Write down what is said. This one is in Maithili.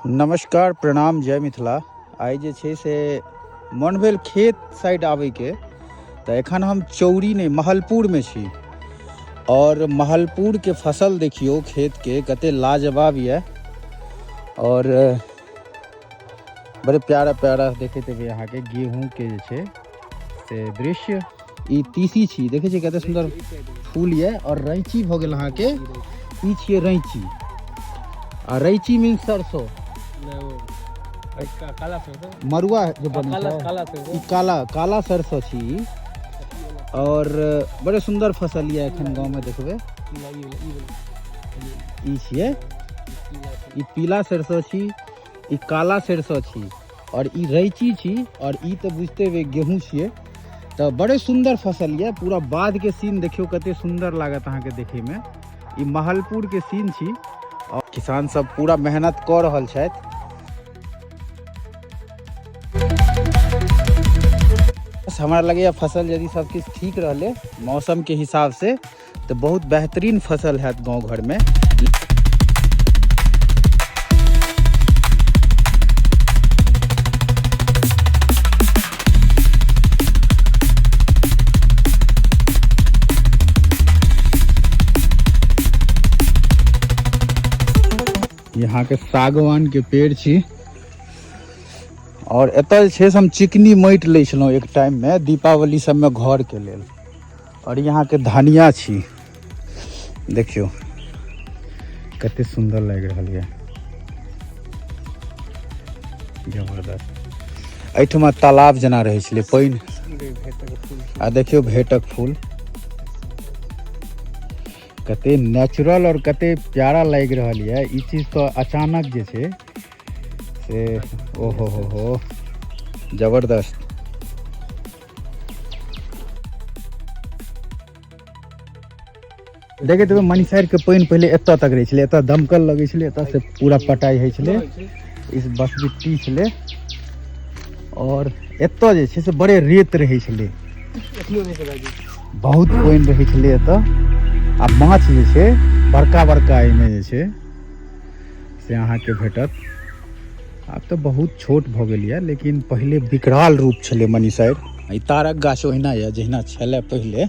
नमस्कार, प्रणाम, जय मिथिला। आइ जे छै से मन भेल खेत साइड आबैके, तऽ एखन हम चौरी नहि महलपुरमे छी और महलपुरके फसल देखियौ खेतके कते लाजवाब यऽ और बड़े प्यारा प्यारा देखैत हेबै अहाँके गेहूँके जे छै से दृश्य। ई तीसी छी, देखै छियै कते सुन्दर फूल यऽ। और रैची भऽ गेल अहाँके, ई छियै रैची, आ रैची मीन्स सरसों। काला सरसों मरुआ जे बनै छै, काला सरसों। ई काला काला सरसों छी ई। और बड़े सुन्दर फसल यऽ एखन गाँवमे देखबै। ई छियै, ई पीला सरसों छी, ई काला सरसों छी और ई रैची छी और ई तऽ बुझते हेबै गेहूँ छियै। तऽ बड़े सुन्दर फसल यऽ। पूरा बाधके सीन देखियौ कते सुन्दर लागत अहाँके देखैमे। ई महलपुरके सीन छी और किसान सब पूरा मेहनत कऽ रहल छथि। हमरा लगैए फसल यदि सब किछु ठीक रहलै मौसमके हिसाबसँ तऽ बहुत बेहतरीन फसल हैत गाँव घरमे। यहाँ के सागवान के पेड़ छी और एतऽ जे छै से हम चिकनी माटि लै छलहुँ एक टाइम में दीपावली सबमे घर के लेल। और यहाँ के धनिया छी, देखियौ कते सुन्दर लागि रहल यऽ, जबरदस्त। एहिठमा तालाब जेना रहै छलै पानि। आ देखियौ भेटक फूल कते नेचुरल और कते प्यारा लागि रहल यऽ। ई चीज तऽ अचानक जे छै से ओहो हो हो जबरदस्त। देखैत हेबै मनीसार के पानि पहिले एतऽ तक रहै छलै, एतऽ दमकल लगै छलै, एतऽ से पूरा पटाइ होइ छलै। इस बसबिट्टी छलै और एतऽ जे छै से बड़े रेत रहै छलै, बहुत पानि रहै छलै एतऽ। आ माछ जे छै बड़का बड़का एहिमे जे छै से अहाँके भेटत। आब तऽ बहुत छोट भऽ गेल यऽ, लेकिन पहिले विकराल रूप छलै मनीसार। ई तारक गाछ ओहिना यऽ जहिना छलै पहिले।